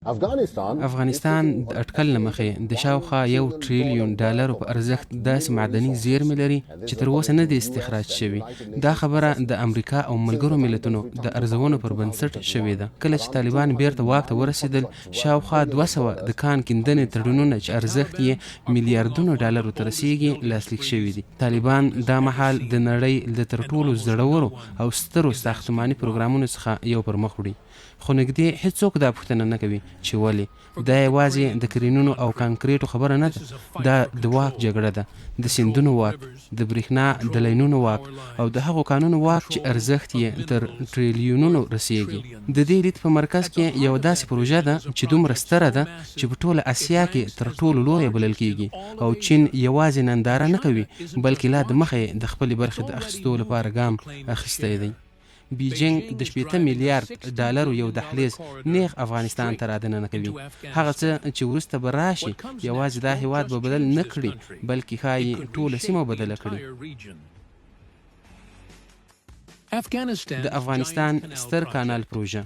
افغانستان د اټکل له مخې د شاوخوا یو ټریلیون ډالرو په ارزښت داسې معدني زیرمې لري چې تر اوسه نه دي استخراج شوي. دا خبره د امریکا او ملګرو ملتونو د ارزونو پر بنسټ شوې ده. کله چې طالبان بیرته واک ته ورسېدل، شاوخوا 200 د کان کیندنې تړونونه چې ارزښت یې میلیاردونو ډالرو ته رسېږي، لاسلیک شوي دي. طالبان دا مهال د نړۍ له تر ټولو زړورو او سترو ساختماني پروګرامونو څخه یو پر مخ وړي. خو نږدې هېڅوک دا پوښتنه نه کوي چې ولې؟ دا یوازې د کرینونو او کانکریټو خبره نه ده، دا د واک جګړه ده، د سیندونو واک، د برېښنا د لینونو واک او د هغو کانونو واک چې ارزښت یې تر ټریلیونونو رسېږي. د دې لید په مرکز کې یوه داسې پروژه ده چې دومره ستره ده چې په ټوله اسیا کې تر ټولو لویه بلل کېږي او چین یوازې ننداره نه کوي، بلکې لا د مخه یې د خپلې برخې د اخیستو لپاره ګام اخیستی دی. بیجینګ د 60 میلیارد ډالرو یو دهلیز نیغ افغانستان ته رادننه کوي. هغه څه چې وروسته به راشي، یوازې دا هېواد به بدل نه کړي، بلکې ښايي ټوله سیمه بدله کړي. د افغانستان ستر کانال پروژه.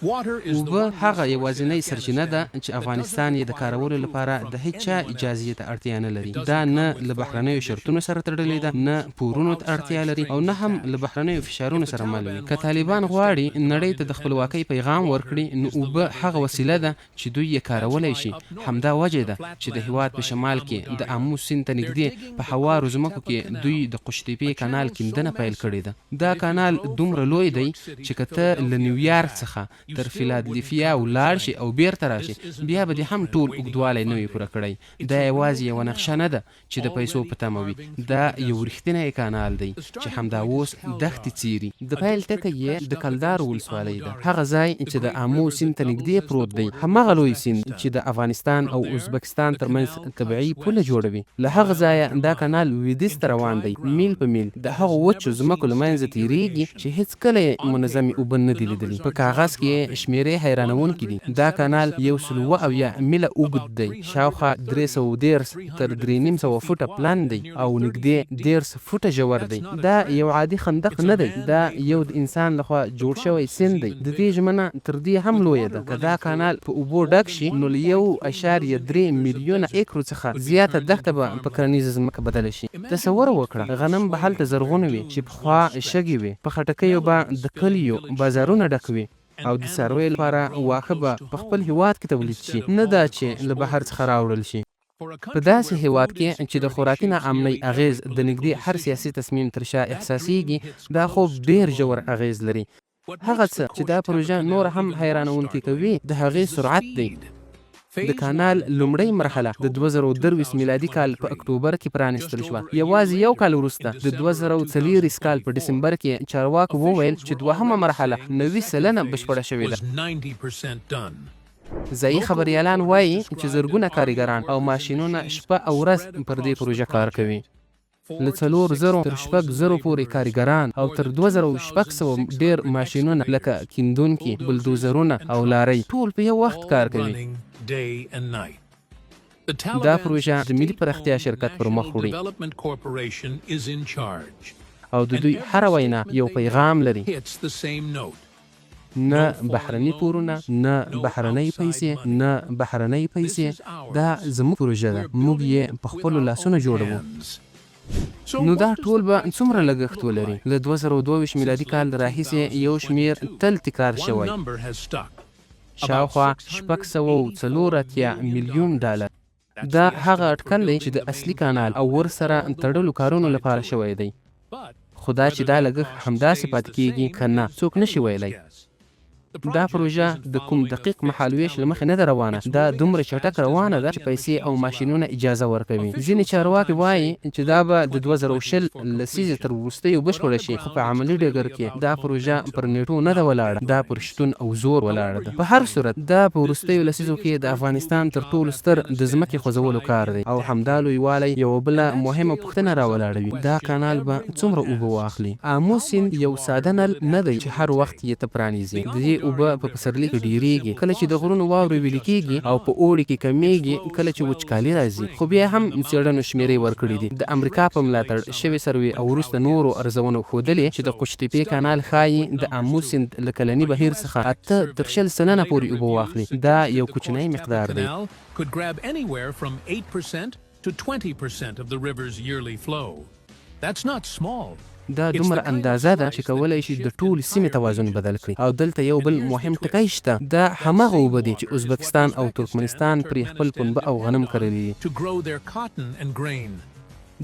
اوبه هغه یوازینۍ سرچینه ده چې افغانستان یې د کارولو لپاره د هیچا اجازې ته اړتیا نه لري. دا نه له بهرنیو شرطونو سره تړلې ده، نه پورونو ته اړتیا لري او نه هم له بهرنیو فشارونو سره مل وي. که طالبان غواړي نړۍ ته د خپلواکۍ پیغام ورکړي، نو اوبه هغه وسیله ده چې دوی یې کارولی شي. همدا وجه ده چې د هېواد په شمال کې د آمو سیند ته نږدې په هوارو ځمکو کې دوی د قوشتېپې کانال کیندنه پیل کړې ده. دا کانال دومره لوی دی چې که ته له نیویارک څخه تر فیلادلفیا ولاړ شې او بیرته راشې، بیا به دې هم ټول اوږدوالی نه وي پوره کړی. دا یوازې یوه نقشه نه ده چې د پیسو په تمه وي، دا یو رښتینی کانال دی چې همدا اوس دښتې څیري. د پیل ټکی یې د کلدارو ولسوالۍ ده، هغه ځای چې د آمو سیند ته نږدې پروت دی، هماغه لوی سیند چې د افغانستان او ازبکستان ترمنځ طبیعي پوله جوړوي. له هغه ځایه دا کانال لویدیځ ته روان دی، میل په میل د هغو وچو ځمکو له منځه تېرېږي چې هېڅکله یې منظمې اوبه نه دي لیدلي. په کاغذ کې یې شمېرې حیرانوونکې دي، دا کانال 177 میله اوږد دی، شاوخوا 330 تر 350 فوټه پلن دی او نږدې 30 فوټه ژور دی. دا یو عادي خندق نه دی، دا یو د انسان له خوا جوړ شوی سیند دی. د دې ژمنه تر دې هم لویه ده، که دا کانال په اوبو ډک شي، نو له 1.3 میلیونه ایکرو څخه زیاته دښته به په کرنیزه ځمکه بدله شي. تصور وکړه، غنم به هلته زرغون وي چې پخوا شګې وې، په خټکیو به د کلیو بازارونه ډک وي او د څارویو لپاره واښه به په خپل هېواد کې تولید شي، نه دا چې له بهر څخه راوړل شي. په داسې هېواد کې چې د خوراکي ناامنۍ اغېز د نږدې هر سیاسي تصمیم تر شا احساسېږي، دا خوب ډېر ژور اغېز لري. هغه څه چې دا پروژه نوره هم حیرانوونکې کوي، د هغې سرعت دی. د کانال لومړۍ مرحله د 2023 میلادي کال په اکټوبر کې پرانیستل شوه. یوازې یو کال وروسته، د 2024 کال په ډسمبر کې، چارواکو وویل چې دوهمه مرحله 90% بشپړه شوې ده. ځايي خبریالان وايي چې زرګونه کاریګران او ماشینونه شپه او ورځ پر دې پروژه کار کوي. له 4000 تر 6000 پورې کاریګران او تر 2600 ډېر ماشینونه لکه کیندونکي، بلدوزرونه او لارۍ ټول په یو وخت کار کوي. دا پروژه د ملي پراختیا شرکت پر مخ وړي او د دوی هره وینا یو پیغام لري. نه بهرني پورونه، نه بهرنۍ پیسې، نه بهرنۍ پیسې، دا زموږ پروژه ده، موږ یې په خپلو لاسونو جوړوو. نو دا ټول به څومره لګښت ولري؟ له 2022 میلادي کال راهیسې یو شمېر تل تکرار شوی، شاوخوا 684 میلیون ډالر. دا هغه اټکل دی چې د اصلي کانال او ورسره تړلو کارونو لپاره شوی دی. خو دا چې دا لګښت همداسې پاتې کېږي که نه، څوک نه شي ویلی. دا پروژه د کوم دقیق مهالوېش له مخې نه ده روانه، دا دومره چټک روانه ده چې پیسې او ماشینونه اجازه ورکوي. ځینې چارواکي وايي چې دا به د 2020 لسیزې تر وروستیو بشپړه شي، خو په عملي ډګر کې دا پروژه پر نېټو نه ده ولاړه، دا پر شتون او زور ولاړه ده. په هر صورت، دا په وروستیو لسیزو کې د افغانستان تر ټولو ستر د ځمکې خوځولو کار دی او همدا لویوالی یوه بله مهمه پوښتنه راولاړوي، دا کانال به څومره اوبه واخلي؟ آمو سیند یو ساده نل نه دی چې هر وخت یې ته پرانیزې. د دې اوبه په پسرلي کې ډېرېږي، کله چې د غرونو واورې ویلي کېږي، او په اوړي کې کمېږي، کله چې وچکالي راځي. خو بیا هم څېړنو شمېرې ورکړې دي. د امریکا په ملاتړ شوې سروې او وروسته نورو ارزونو ښودلې چې د قوشتېپې کانال ښايي د آمو سیند له کلني بهیر څخه 8 تر 20% پورې اوبه واخلي. دا یو کوچنی مقدار دی. دا دومره اندازه ده چې کولای شي د ټولې سیمې توازن بدل کړي. او دلته یو بل مهم ټکی شته، دا هماغه اوبه دي چې ازبکستان او ترکمنستان پرې خپل پنبه او غنم کرلي دي.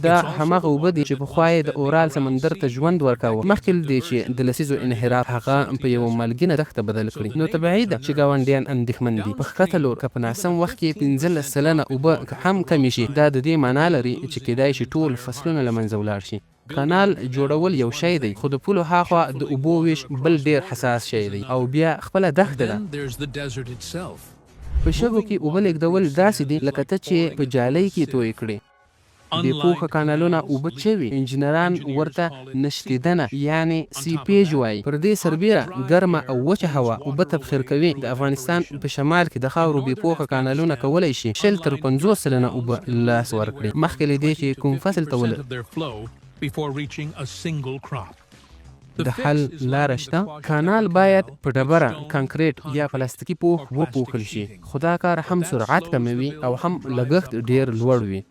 دا هماغه اوبه دي چې پخوا یې د اورال سمندر ته ژوند ورکاوه، مخکې له دې چې د لسیزو انحراف هغه په یوه مالګینه دښته بدل کړي. نو طبیعي ده چې ګاونډیان اندېښمن دي. په ښکته لور، که په ناسم وخت کې 15% اوبه هم کمې شي، دا د دې مانا لري چې کېدای شي ټول فصلونه له منځه ولاړ شي. کانال جوړول یو شی دی، خو د پولو هاخوا د اوبو وېش بل ډېر حساس شی دی. او بیا خپله دښته ده. په شګو کې اوبه لېږدول داسې دي لکه ته چې یې په جالۍ کې تویې کړې. بې پوښه کانالونه اوبه چوي، انجنیران ورته نشتېدنه یعنې سیپیج وايي. پر دې سربېره ګرمه او وچه هوا اوبه تبخیر کوي. د افغانستان په شمال کې د خاورو بې پوښه کانالونه کولای شي 20 تر 50% اوبه له لاسه ورکړي مخکې له دې چې کوم فصل ته د حل لاره شته؟ کانال باید په ډبره، کانکریټ یا پلاستیکي پوښ وپوښل شي، خو دا کار هم سرعت کموي او هم لګښت ډېر لوړ وي.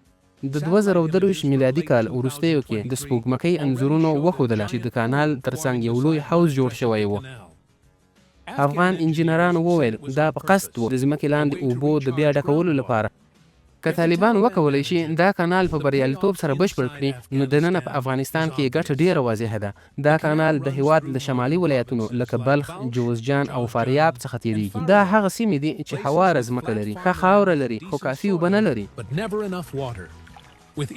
د 2023 میلادي کال وروستیو کې د سپوږمکۍ انځورونو وښودله چې د کانال ترڅنګ یو لوی حوض جوړ شوی و. افغان انجینرانو وویل، دا په قصد و، د ځمکې لاندې اوبو د بیا ډکولو لپاره. که طالبان وکولای شي دا کانال په بریالیتوب سره بشپړ کړي، نو دننه په افغانستان کې یې ګټه ډېره واضح ده. دا کانال د هېواد له شمالي ولایتونو لکه بلخ، جوزجان او فاریاب څخه تېرېږي. دا هغه سیمې دي چې هواره ځمکه لري، ښه خاوره لري، خو کافي اوبه نه لري.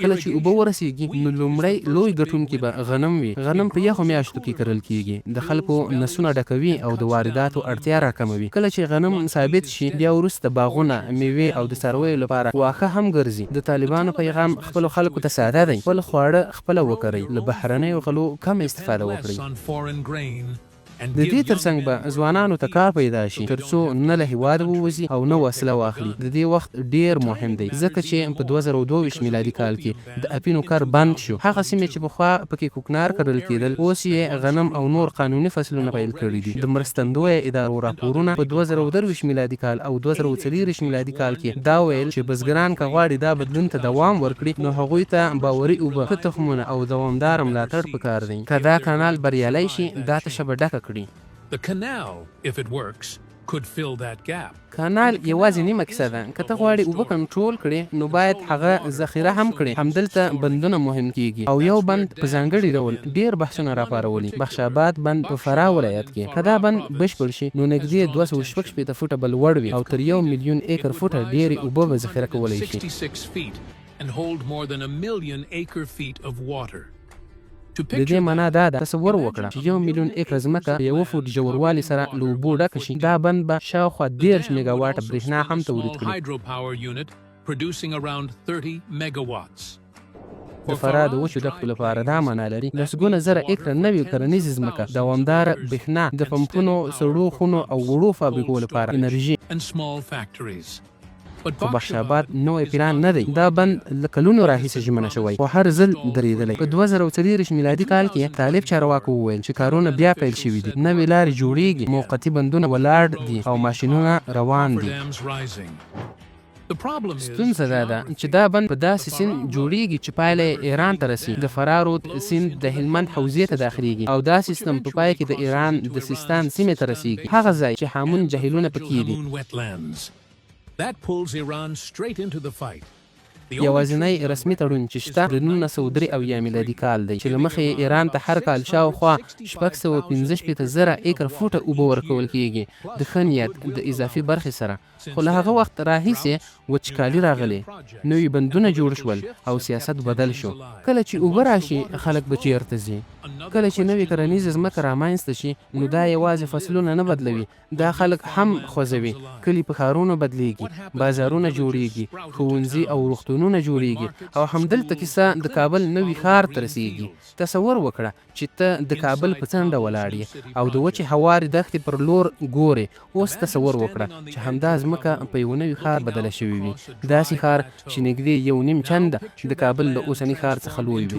کله چې اوبه ورسېږي، نو لومړی لوی ګټونکي به غنم وي. غنم په یخو میاشتو کې کرل کېږي، د خلکو نسونه ډکوي او د وارداتو اړتیا راکموي. کله چې غنم ثابت شي، بیا وروسته باغونه، مېوې او د څارویو لپاره واښه هم ګرځي. د طالبانو پیغام خپلو خلکو ته ساده دی، خپل خواړه خپله وکرئ، له بهرنیو غلو کمه استفاده وکړئ. د دې ترڅنګ به ځوانانو ته کار پیدا شي، ترڅو نه له هېواده ووځي او نه وسله واخلي. د دې وخت ډېر مهم دی، ځکه چې په 2022 میلادي کال کې د اپینو کر بند شو. هغه سیمې چې پخوا په کې کوکنار کرل کېدل، اوس یې غنم او نور قانوني فصلونه پیل کړي دي. د مرستندویه ادارو راپورونه په 2023 میلادي کال او 2024 میلادي کال کې دا ویل چې بزګران که غواړي دا بدلون ته دوام ورکړي، نو هغوی ته باوري اوبه، ښه تخمونه او دوامداره ملاتړ پکار دی. که دا کانال بریالی شي، دا تشه به ډکه کړي. کانال یوازې نیمه کیسه ده. که ته غواړې اوبه کنټرول کړې، نو باید هغه ذخیره هم کړې. همدلته بندونه مهم کېږي او یو بند په ځانګړي ډول ډېر بحثونه راپارولي، بخش اباد بند په فراه ولایت کې. که دا بند بشپړ شي، نو نږدې 266 فوټه به لوړ وي او تر یو میلیون ایکر فوټه ډېرې اوبه به ذخیره کولی شي. د دې مانا دا ده، تصور وکړه چې یو میلیون ایکره ځمکه په یوه فوټ ژوروالي سره له اوبو ډکه شي، دا بند به شاوخوا 30 میګاواټه برېښنا هم تولید کړي. د فراه د وچو دښتو لپاره دا مانا لري، لسګونه زره ایکره نوې کرنیزې ځمکه، دوامداره برېښنا، د پمپونو، سړو خونو او وړو فابریکو لپاره انرژي. خو بخش اباد نوی پلان نه دی. دا بند له کلونو راهیسې ژمنه شوی، خو هر ځل درېدلی. په 2024 میلادي کال کې طالب چارواکو وویل چې کارونه بیا پیل شوي دي، نوې لارې جوړېږي، موقتي بندونه ولاړ دي او ماشینونه روان دي. ستونزه دا ده چې دا بند په داسې سیند جوړېږي چې پایله یې ایران ته رسي. د فراه رود سیند د هلمند حوزې ته داخلېږي او دا سیستم په پای کې د ایران د سیستان سیمې ته رسېږي، هغه ځای چې هامون جهیلونه پکې دي. یوازینی رسمي تړون چې شته د 1973 میلادي کال دی چې له مخې یې ایران ته هر کال شاوخوا 665 زره ایکر فوټه اوبه ورکول کېږي، د ښه نیت د اضافي برخې سره. خو له هغه وخت راهیسې وچکالي راغلې، نوي بندونه جوړ شول او سیاست بدل شو. کله چې اوبه راشي، خلک به چېرته ځي؟ کله چې نوې کرنیزه ځمکه رامنځته شي، نو دا یوازې فصلونه نه بدلوي، دا خلک هم خوځوي، کلي په ښارونو بدلېږي، بازارونه جوړېږي، ښوونځي او روغتونونه. تړونونه جوړېږي، او همدلته کیسه د کابل نوي ښار ته رسېږي. تصور وکړه چې ته د کابل په څنډه ولاړ یې او د وچې هوارې دښتې پر لور ګورې. اوس تصور وکړه چې همدا ځمکه په یوه نوي ښار بدله شوې وي، داسې ښار چې نږدې یو نیم چنده د کابل له اوسني ښار څخه لوی وي.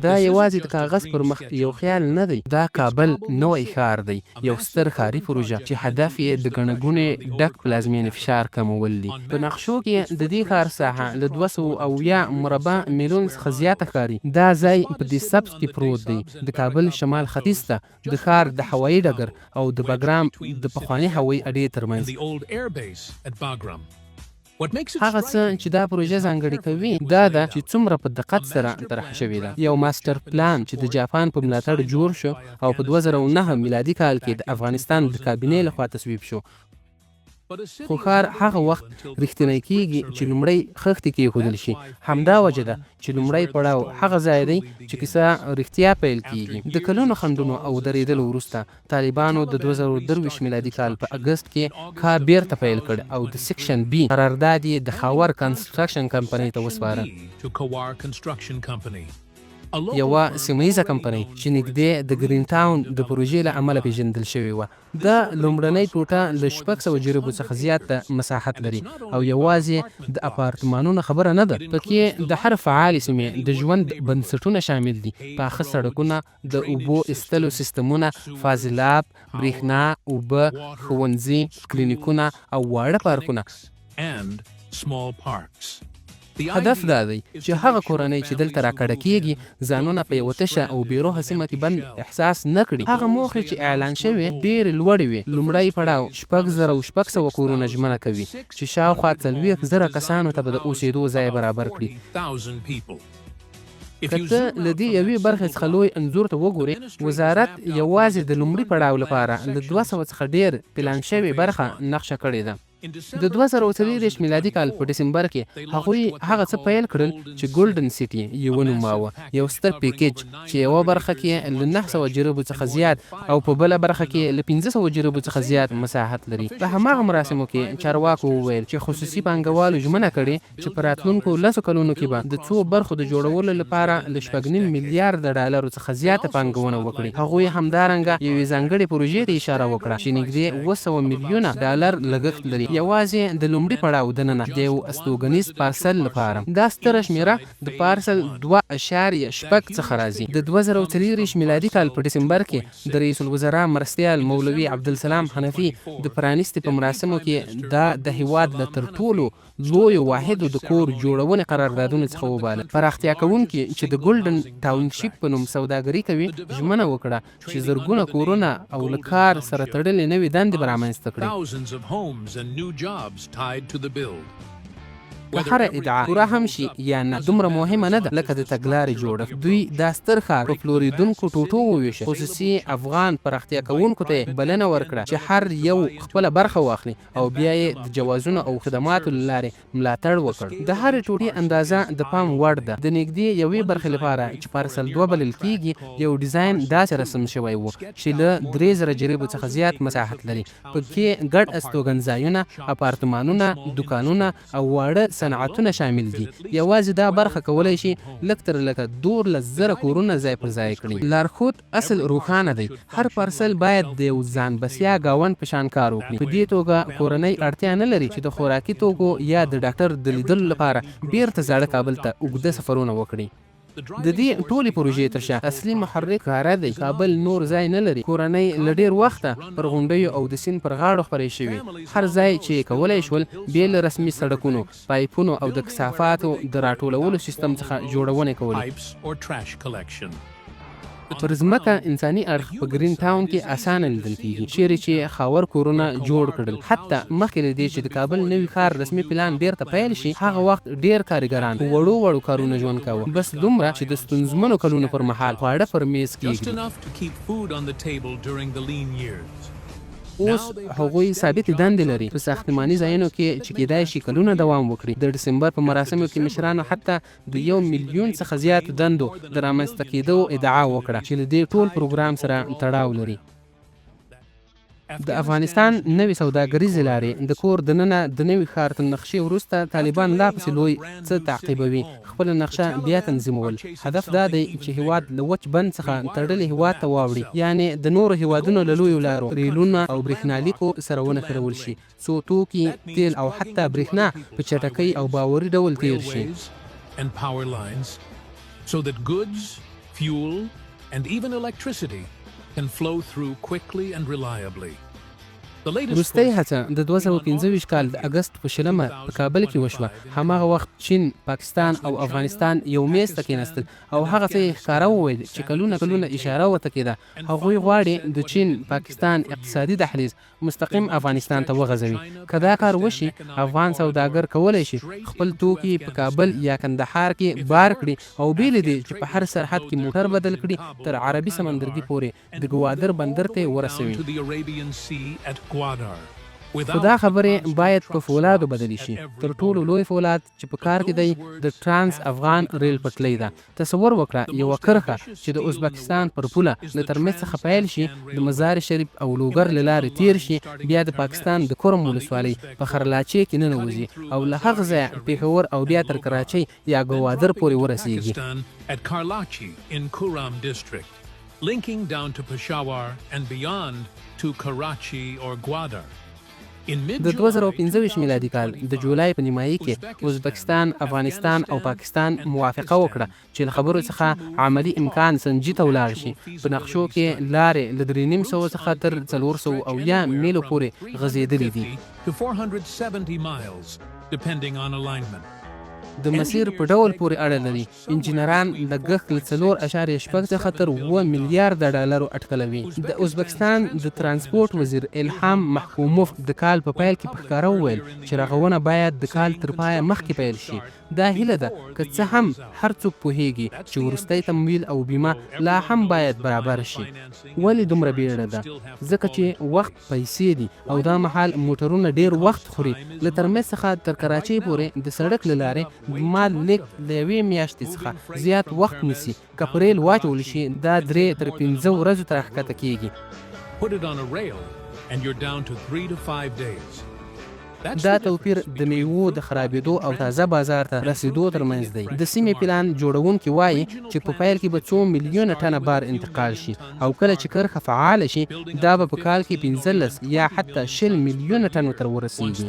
دا یوازې د کاغذ پر مخ یو خیال نه دی، دا کابل نوی ښار دی، یو ستر ښاري پروژه چې هدف یې د ګڼه ګوڼې ډک پلازمېنې فشار کمول دي. په نقشو کې د دې ښار ساحه له 270 مربع میلونو څخه زیاته ښکاري. دا ځای په دې سبز کې پروت دی، د کابل شمال ختیځ ته د ښار د هوایي ډګر او د بګرام د پخواني هوایي اډې ترمنځ. هغه څه چې دا پروژه ځانګړې کوي دا ده چې څومره په دقت سره طرحه شوې ده. یو ماسټر پلان چې د جاپان په ملاتړ جوړ شو او په 2009 میلادي کال کې د افغانستان د کابینې لخوا تصویب شو. خو ښار هغه وخت رښتینی کېږي چې لومړی خښتې کېښودل شي. همدا وجه ده چې لومړی پړاو هغه ځای دی چې کیسه رښتیا پیل کېږي. د کلونو خنډونو او درېدلو وروسته طالبانو د 2023 میلادي کال په اګست کې کار بېرته پیل کړ او د سیکشن بي قرارداد یې د خاور کنسټرکشن کمپنۍ ته وسپاره. یوه سیمه ییزه کمپنۍ چې نږدې د ګرین ټاون د پروژې له امله پېژندل شوې وه. دا لومړنۍ ټوټه له 600 جریبو څخه زیات مساحت لري او یوازې د اپارتمانونو خبره نه ده، پکې د هر فعالې سیمې د ژوند بنسټونه شامل دي، پاخه سړکونه، د اوبو ایستلو سیستمونه، فاضلاب، برېښنا، اوبه، ښوونځي، کلینیکونه او واړه پارکونه. هدف دا دی چې هغه کورنۍ چې دلته راکډه کېږي، ځانونه په یوه تشه او بې روحه سیمه کې بند احساس نه کړي. هغه موخې چې اعلان شوې، ډېرې لوړې وې. لومړی پړاو 6600 کورونه ژمنه کوي چې شاوخوا 40,000 کسانو ته به د اوسېدو ځای برابر کړي. که ته له دې یوې برخې څخه لوی انځور ته وګورې، وزارت یوازې د لومړي پړاو لپاره له 200 څخه ډېر پلان شوې برخه نقشه کړې ده. د 2024 میلادي کال په ډسمبر کې هغوی هغه څه پیل کړل چې ګولډن سیټي یې ونوماوه، یو ستر پیکیج چې یوه برخه کې له 900 جریبو څخه زیات او په بله برخه کې له 500 جریبو څخه زیات مساحت لري. په هماغه مراسمو کې چارواکو وویل چې خصوصي پانګوالو ژمنه کړې چې په راتلونکو لسو کلونو کې به د څو برخو د جوړولو لپاره له شپږ نیم میلیارده ډالرو څخه زیاته پانګونه وکړي. هغوی همدارنګه یوې ځانګړې پروژې ته اشاره وکړه چې نږدې 700 میلیونه ډالر لګښت لري، یوازې د لومړي پړاو دننه د یو استوګنیز پارسل لپاره. دا ستره شمېره د پارسل دوه اعشاریه شپږ څخه راځي. د 2024 میلادي کال په ډسمبر کې د رئیس الوزرا مرستیال مولوي عبدالسلام حنفي د پرانیستې په مراسمو کې دا د هېواد له تر ټولو لویو واحدو د کور جوړونې قراردادونو څخه وباله. پراختیا کوونکي چې د ګلډن ټاونشیپ په نوم سوداګري کوي، ژمنه وکړه چې زرګونه کورونه او له کار سره تړلې نوې دندې به رامنځته کړي. که هره ادعا پوره هم شي یا نه، دومره مهمه نه ده لکه د تګلارې جوړښت. دوی دا ستر ښار په پلورېدونکو ټوټو ووېشه، خصوصي افغان پراختیا کوونکو ته یې بلنه ورکړه چې هر یو خپله برخه واخلي او بیا یې د جوازونو او خدماتو له لارې ملاتړ وکړ. د هرې ټوټې اندازه د پام وړ ده. د نږدې یوې برخې لپاره چې پارسل دوه بلل کېږي، یو ډیزاین داسې رسم شوی و چې له 3000 جریبو څخه زیات مساحت لري. په کې ګډ استوګنځایونه، اپارتمانونه، دوکانونه او واړه صنعتونه شامل دي. یوازې دا برخه کولای شي لږ تر لږه 12,000 کورونه ځای پر ځای کړي. لارښود اصل روښانه دی، هر پارسل باید د یو ځان بسیا ګاونډ په شان کار وکړي. په دې توګه کورنۍ اړتیا نه لري چې د خوراکي توکو یا د ډاکټر د لیدلو لپاره بیرته زاړه کابل ته اوږده سفرونه وکړي. د دې ټولې پروژې تر شا اصلي محرک ښکاره دی، کابل نور ځای نه لري. کورنۍ له ډېر وخته پر غونډیو او د سیند پر غاړو خپرې شوې، هر ځای چې یې کولای شول، بې له رسمي سړکونو، پایپونو او د کثافاتو د راټولولو سیستم څخه جوړونې کولې. پر ځمکه انساني اړخ په ګرین ټاون کې اسانه لیدل کېږي، چېرې چې خاور کورونه جوړ کړل. حتی مخکې له دې چې د کابل نوي ښار رسمي پلان بېرته پیل شي، هغه وخت ډېر کاریګران په وړو وړو کارونو ژوند کاوه، بس دومره چې د ستونزمنو کلونو پر مهال خواړه پر مېز کېږدي. اوس هغوی ثابتې دندې لري، په ساختماني ځایونو کې چې کېدای شي کلونه دوام وکړي. د ډسمبر په مراسمو کې مشرانو حتی د یو میلیون څخه زیاتو دندو د رامنځته کېدو ادعا وکړه چې له دې ټول پروګرام سره تړاو لري. د افغانستان نوې سوداګریزې لارې: د کور دننه د نوي ښار تر نقشې وروسته، طالبان لا پسې لوی څه تعقیبوي، خپله نقشه بیا تنظیمول. هدف دا دی چې هیواد له وچ بند څخه تړلي هیواد ته واوړي، یعنې د نورو هیوادونو له لویو لارو، ریلونو او برېښنالیکو سره ونښلول شي، څو توکي، تېل او حتی برېښنا په چټکۍ او باوري ډول تېر شي. So that goods, fuel, and even electricity can flow through quickly and reliably. وروستۍ هڅه د 2025 کال د اګست په 20مه په کابل کې وشوه. هماغه وخت چین، پاکستان او افغانستان یو میز ته کېناستل او هغه څه یې ښکاره وویل چې کلونه کلونه اشاره ورته کېده. هغوی غواړي د چین، پاکستان اقتصادي دهلیز مستقیم افغانستان ته وغځوي. که دا کار وشي، افغان سوداګر کولی شي خپل توکي په کابل یا کندهار کې بار کړي او بې له دې چې په هر سرحد کې موټر بدل کړي، تر عربي سمندرګي پورې د ګوادر بندر ته یې ورسوي. خو دا خبرې باید په فولادو بدلې شي. تر ټولو لوی فولاد چې په کار کې دی، د ټرانس افغان ریل پټلۍ ده. تصور وکړه، یوه کرښه چې د ازبکستان پر پوله له ترمذ څخه پیل شي، د مزار شریف او لوګر له لارې تېر شي، بیا د پاکستان د کورم ولسوالۍ په خرلاچې کې ننوځي او له هغه ځایه پېښور او بیا تر کراچۍ یا ګوادر پورې ورسېږي. Linking down to Peshawar and beyond to Karachi or Gwadar. د 2025 میلادي کال د جولای په نیمایي کې ازبکستان، افغانستان او پاکستان موافقه وکړه چې له خبرو څخه عملي امکان سنجي ته ولاړ شي. په نقشو کې لارې له 350 څخه تر 470 میلو پورې غځېدلې دي. To 470 miles, depending on alignment. د مسیر په ډول پورې اړه لري. انجینران لګښت له 4.6 څخه تر 7 میلیارده ډالرو اټکلوي. د ازبکستان د ترانسپورت وزیر الهام محکوموف د کال په پیل کې په ښکاره وویل چې رغونه باید د کال تر پایه مخکې پیل شي. دا هیله ده، که څه هم هر څوک پوهیږي چې وروستی تمویل او بیمه لا هم باید برابر شي. ولې دومره بیړه ده؟ ځکه چې وخت پیسې دي او دا مهال موټرونه ډیر وخت خوري. له ترمذ څخه تر کراچۍ پورې د سړک له لارې د مال لیږد له یوې میاشتې څخه زیات وخت نیسي. که په ریل واچول شي، دا 3 تر 5 ورځو ته راښکته کیږي. Put it on a rail, and you're down to 3 to 5 days. دا توپیر د میوو د خرابېدو او تازه بازار ته رسېدو ترمنځ دی. د سیمې پلان جوړونکي وایي چې په پیل کې به څو میلیونه ټنه بار انتقال شي او کله چې کرښه فعاله شي، دا به په کال کې 15 یا حتی 20 میلیونه ټنو ته ورسیږي.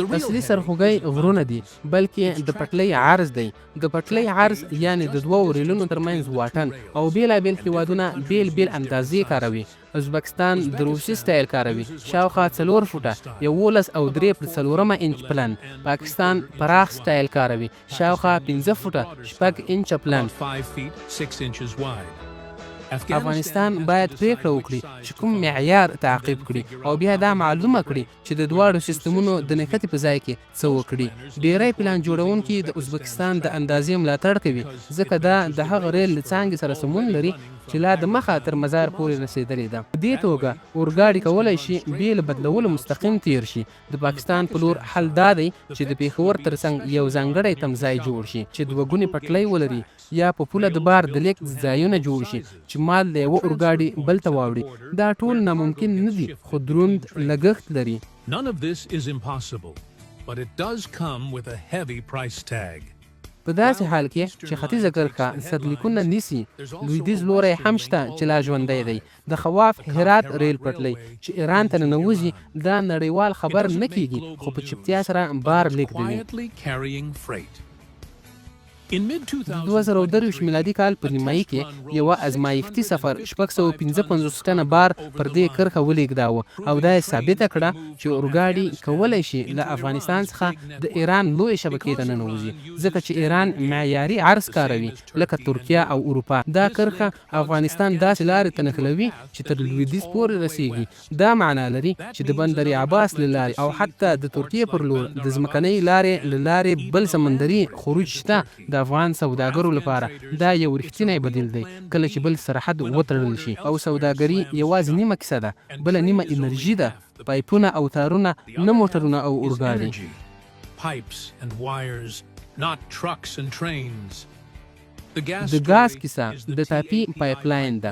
اصلي سرخوږی غرونه دي، بلکې د پټلۍ عرض دی. د پټلۍ عرض، یعنې د دوو ریلونو ترمنځ واټن، او بېلابېل هیوادونه بېل بېل اندازې کاروي. ازبکستان د روسي سټایل کاروي، شاوخوا 4 فوټه 11.75 انچ پلن. پاکستان پراخ سټایل کاروي، شاوخوا 5 فوټه 6 انچه پلن. افغانستان باید پریکړه وکړي چې کوم معیار تعقیب کړي او بیا دا معلومه کړي چې د دواړو سیستمونو د نښتې په ځای کې څه وکړي. ډیری پلان جوړونکي د ازبکستان د اندازې ملاتړ کوي، ځکه دا د هغه ریل له څانګې سره سمون لري چې لا د مخه تر مزار پورې رسېدلې ده. په دې توګه اورګاډي کولای شي بې له بدلولو مستقیم تیر شي. د پاکستان په لور حل دا دی چې د پېښور ترڅنګ یو ځانګړی تمځای جوړ شي چې دوه ګونې پټلۍ ولري، یا په پوله د بار د لیږد ځایونه جوړ شي چې مال له یوه اورګاډي بل ته واوړي. دا ټول ناممکن نه دي، خو دروند لګښت لري. None of this is impossible, but it does come with a heavy price tag. په داسې حال کې چې ختیځه کرښه سرلیکونه نیسي، لویدیځ لوری هم شته چې لا ژوندی دی. د خواف هرات ریل پټلۍ چې ایران ته ننوځي، دا نړیوال خبر نه کیږي، خو په چوپتیا سره بار لیږدوي. Quietly carrying freight. In mid د 2023 میلادي کال په نیمایي کې یوه ازمایښتي سفر 655 ټنه بار پر دې کرښه ولیږداوه او دا یې ثابته کړه چې اورګاډي کولی شي له افغانستان څخه د ایران لویې شبکې ته ننوځي. ځکه چې ایران معیاري عرض کاروي، لکه ترکیه او اروپا، دا کرښه افغانستان داسې لارې ته نښلوي چې تر لویدیځ پورې رسیږي. دا معنا لري چې د بندر عباس له لارې او حتی د ترکیې پر لور د ځمکنۍ لارې له لارې بل سمندري خروج شته. د افغان سوداګرو لپاره دا یو رښتینی بدیل دی کله چې بل سرحد وتړل شي. او سوداګري یوازې نیمه کیسه ده. بله نیمه انرژي ده، پایپونه او تارونه، نه موټرونه او اورګاډي. Energy, pipes and wires, not trucks and trains. د ګاز کیسه د تاپي پایپ لاین ده.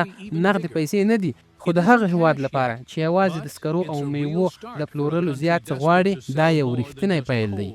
دا نغدې پیسې نه دي، خو د هغه هېواد لپاره چې یوازې د سکرو او مېوو له پلورلو زیات څه غواړي، دا یو رښتینی پیل دی.